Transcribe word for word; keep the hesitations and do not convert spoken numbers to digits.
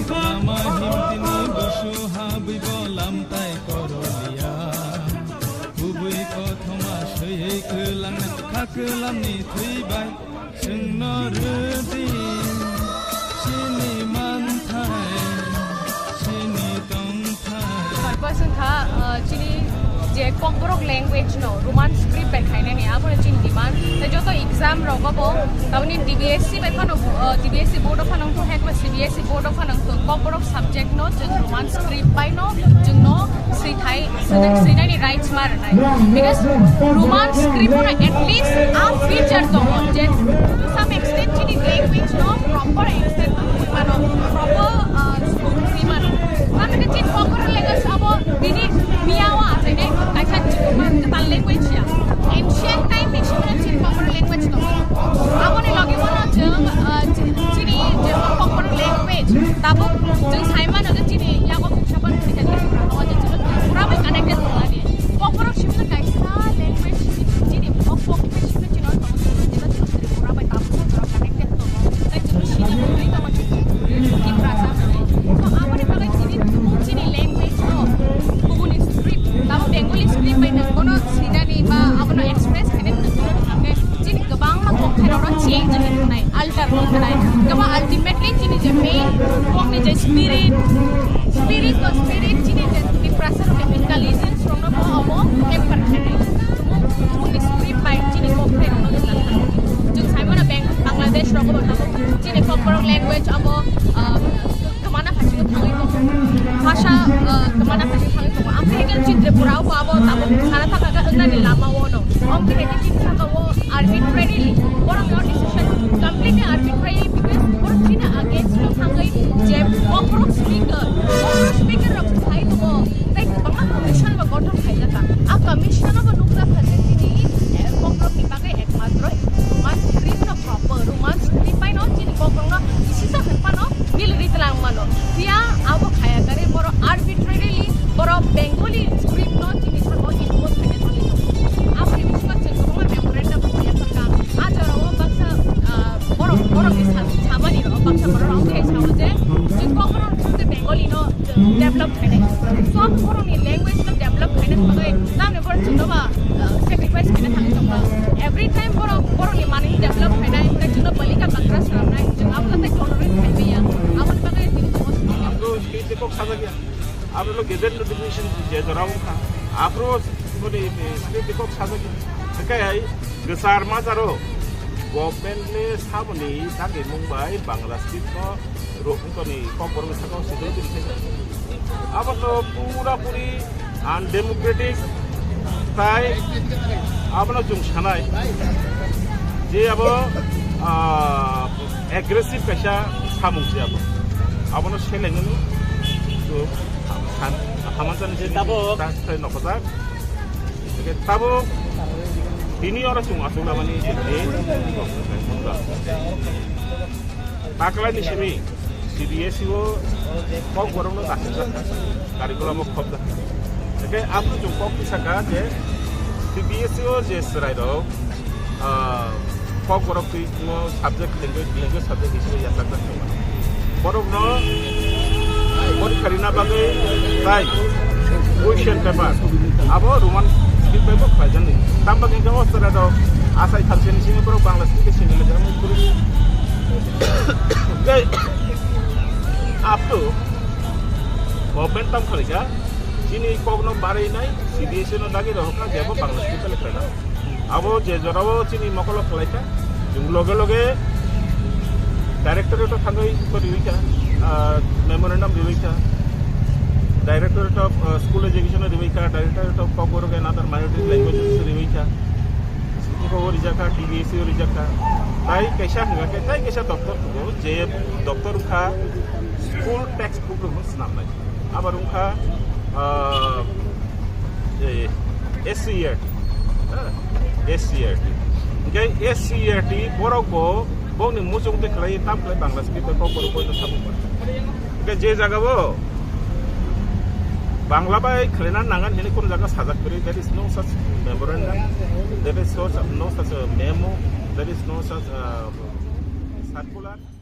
Tama himtini busu habwi bo lamtai koroliya. Kubui kothoma swiwi kwlang kha kwlamni thwibai. Chwngno rwdi chini manthai, chini tongthai. Purpose wngkha, uh, chini je Kokborok language no Roman script bai khainani, abono chini demand. Tei joto exam rogo bo, taboni D B S C bai phano, uh, D B S C board o phano wngkha, hekma C B S E board o phano wngkha, Kokborok subject no chwng Roman script bai no chwngno swithai, swinai, swinani rights ma rwnai. Because Roman script o at least a feature tongo je to some extent chini language no proper extent mano, proper, uh, swi mano. Tamo khe chini Kokborok language abo bini miya o achainai kaisa chikuma kwtal language ya. Ancient time ni simi chini Kokborok language tongo. Aboni logi bono chwng, uh, chini je Kokborok language tabuk chwng sai mano je chini yago Sapan Tripura, o je chwng Tripura bai connected tongnani. Kokborok simi kaisa language chini, o Kokborok simi chini tongo, jeba chwng Tripura bai tabuk connected tongo. Tai chwng sini mungwi tongo Tiprasa. So aboni bagwi chini, chini language no kubuni script, tamo Bengali script bai nang bono sinani ba abono express khainani nang bono thangkhe chini kwbangma kokthai rok no change wngwi thanai, alter wngwi thanai. Kwbang ultimately chini je main kokni je spirit, spirit to spirit chini je Tiprasa rok intelligence rok no bo abo hamper khainai. Kubuni script bai chini kokthai rok no thanai. Chwng sai mano Bang-, Bangladesh rok bo tamo chini Kokborok language abo, ah, kwmana phaisingno thangwi tongo. Bhasha, uh, kwmana phaising thangwi tongo. Amtwi hwnkhe chini Tripura o abo tabuk sana thangkha khe wngnani lama o no. Amtwi hwnkhe chini saka o arbitrarily borokni o decision completely arbitrary because borok chini against no thangwi je Kokborok speaker, Kokborok speaker rok sai tongo. Tei kwbangma commission bo gothon khaijak kha. A commission o bo nukjak kha je chini, eh, Kokborok ni bagwi ekmatro Roman script no proper, Roman script bai no chini Kokborok no kisisa hwn phano Bill ri tlang mano. Phiya abo khaya kare boro arbitrarily boro Bengali script no chini saka o impose khaina thangwi tongo. Aboni bisingo chwng kwbangma memorandum bo ya thangkha. A jorao baksa, ah, borok, borok ni sa-, sabani rok baksa borok rok khe sao je chwng Kokborok no chwng Bengali no chwng develop khainai. Sob borok ni language no develop khaina bagwi tamni borok chwng no ba, ah, sacrifice khaina thangwi tongkha. Every time borok, borok ni manwi develop khainai, hwnkhe chwngno balika bakra swnamnai, chwng abo khe tei tolerate khai manya. Aboni bagwi tini tongo. Ang khe state ni kok sajak ya. Abo lo gazette notification je jora wngkha. Aphuru boni state ni kok sajak ya. Hwnkhe hai kwchar majaro government ni saboni dagi mung bai Bangla state no Ro-, wngkoni Kokborok ni sakao sidai tini khe. Abo to pura puri undemocratic tai abono chwng sanai je abo, ah, aggressive kaisa samung se abo. Abono selengmani to san-, hamanjani je tabuk. Ta-, sai nokojak. Hingke tabuk bini oro chwng achuk labani je main taklai ni simi C B S E o Kokborok no dakhiljakha, curriculum o khopjakha. Hingke aboni chwng kok tisakha je C B S E o je chwrai rok, ah, Kokborok twi mo subject language, language subject hisabe yachakjak tongma. Borok no porikha rina bagwi tai question paper abo Roman script bai bo khlaijaknai. Tamo bagwi hwnkhe o chwrai rok asai thamsani simi borok Bangla script bai simi lijak nai phuru. Tei up to government tam khlaijak, chini kokno barwi nai C B S E no dagi rok hwnkha jebo Bangla script bai khlaina. Abo je jorao chini mokolo khlaikha, chwng loge loge directorate o thangwi to riwi kha, ah, memorandum riwi kha, directorate of, ah, school education o riwi kha, directorate of Kokborok and other minority languages o riwi kha, eko o rijak kha, T B S E o rijak kha. Tai kaisa hwnga khe, tai kaisa doctor tongo, je doctor wngkha school textbook rokno swnamnai. Abo wngkha, ah, eh, S C E R T, ha? S C E R T. Hingke S C E R T borok bo bokni muchung twi khlai tam khlai Bangla script bai kok borok boino samung bai. Hingke je jaga bo Bangla bai khlaina nangan hini kun jaga sajak kwrwi, there is no such memorandum, there is no such, no such a memo, there is no such, uh, circular